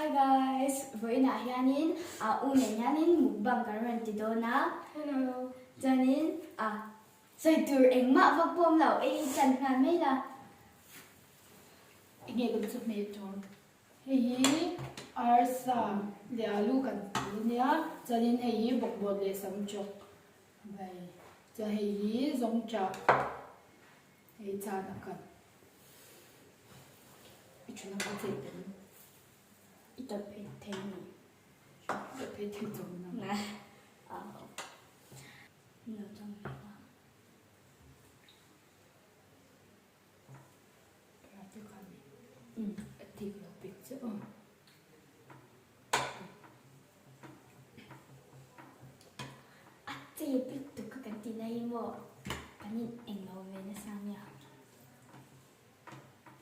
Hi guys, vawiinah hianin ah u nen hianin mukbang kan rawn ti dawn a. Hello. Chuanin ah sawi tur engmah vak pawh awm lo ei chan nghal mai la. Enge kan chu hmeh tur? Hei hi arsa leh alu kan ti ania, chuanin hei hi bawkbawn leh samchawk bai, chuan hei hi zawngchah hei chan a kan i thuna ka chei tel. I tawp phei thei ni. Tawp phei thei chawm na. Na. Lo chawm ve la. A chep lutuk kha kan tih na hi maw kan in englo ve nasa nia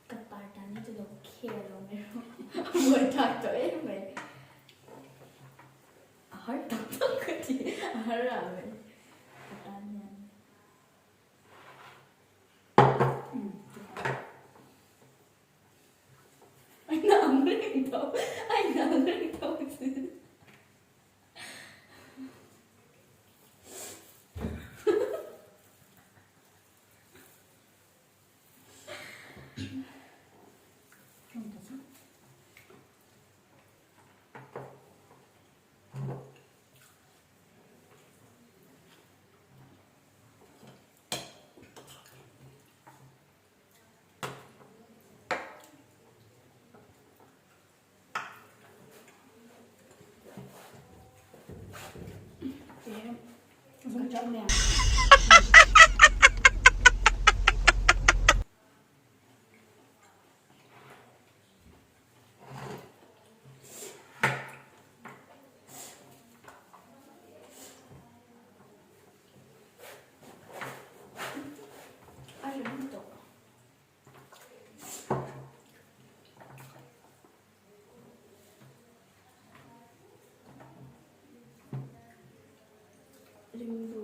ka par tan hi chu lo khel lo mai rawh a buai thlak tawh em mai a har tak tak ka ti a har ah mai ka tan hian. A inang reng tho, a inang reng tho chu. A rem tawh. Rimru.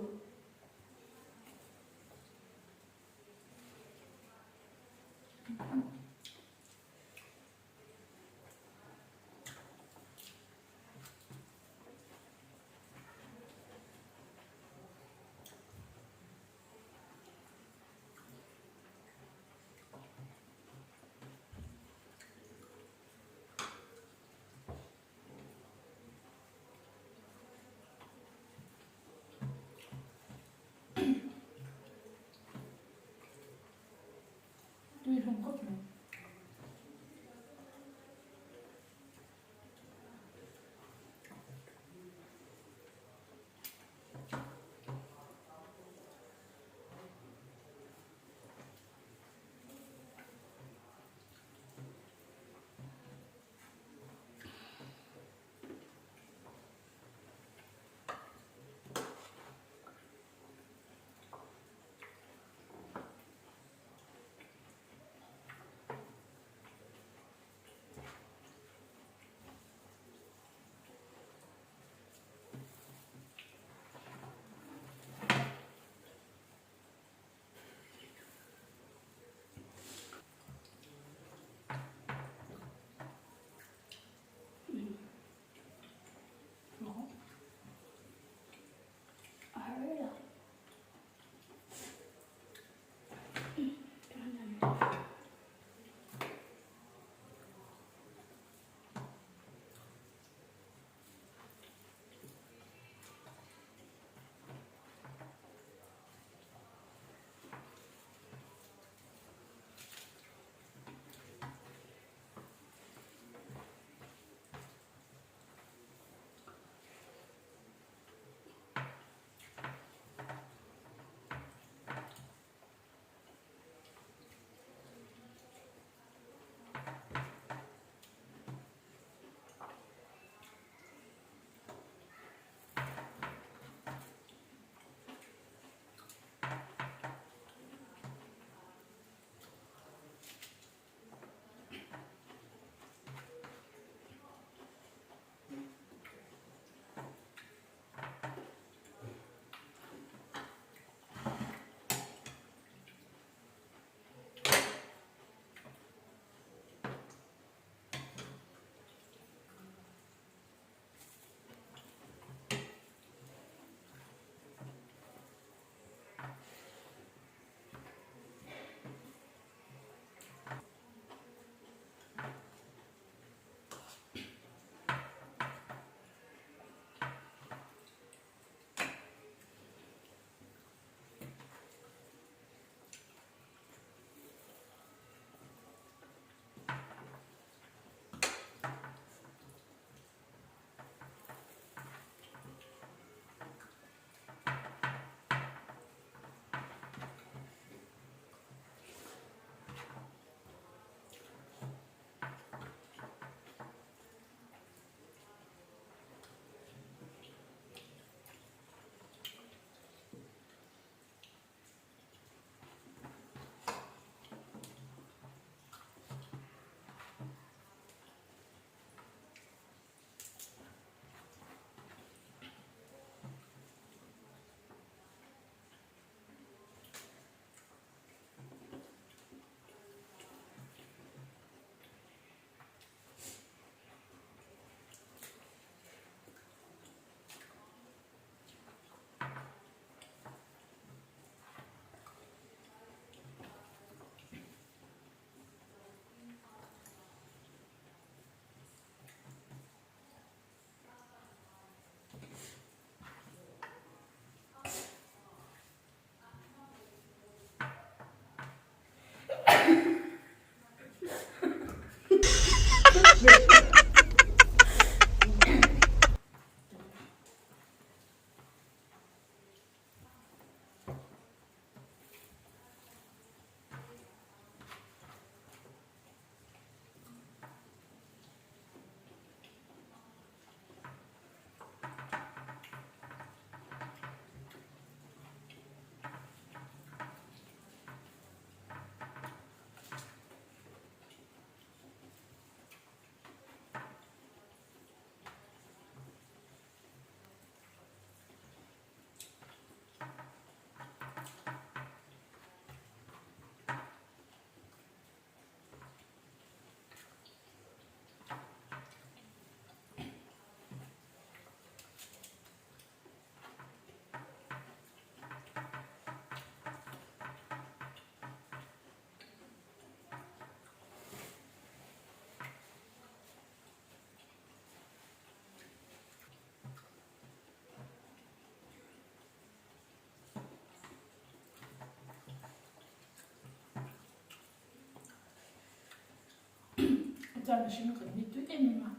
Chuan a hring kan ni tui em em a,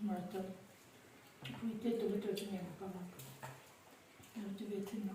hmarcha pui te tomato te nen a kam a, a lo ti ve thin lo.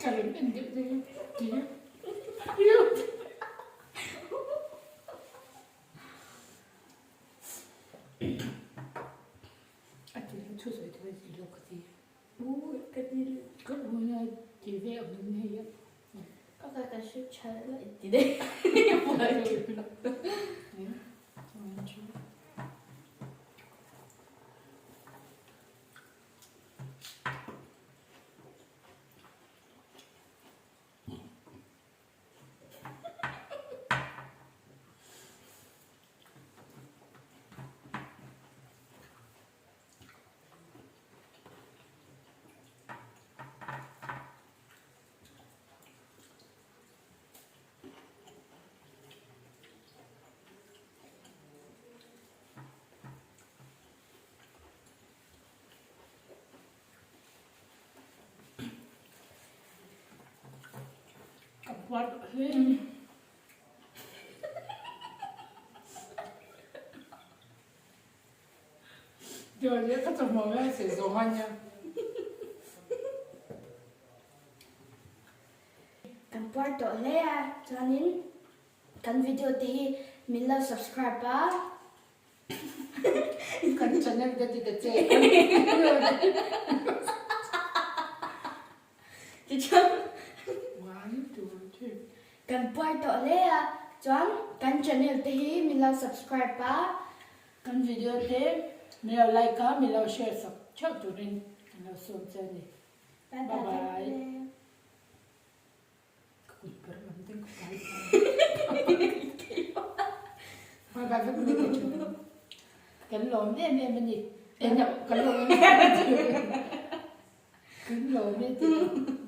Ka rem en deuh deuh ti A ti lo thu sawi thu ti lo ka ti. U ka ti Ka u na ti ve ang in hei a. Ka ka ka hre tha la ti deuh. Ka puar tawh hle a ni. Tichuan ka chawhmawh lai sei zawng a nia. hle a, chuanin kan video te hi min lo subscribe a. Kan channel te ti ta che. Tichuan One, two, three. Kan puar tawh hle a, chuan kan channel te hi min lo subscribe a. Kan video te min lo like a, min lo share sak theuh turin kan lo sawm che a ni. Bye bye. Ka kut ber lam deuh ka pai pai. Bye bye vek mai thin. Kan lawm em em a ni. Kan lawm em em a ni. Kan lawm e tih.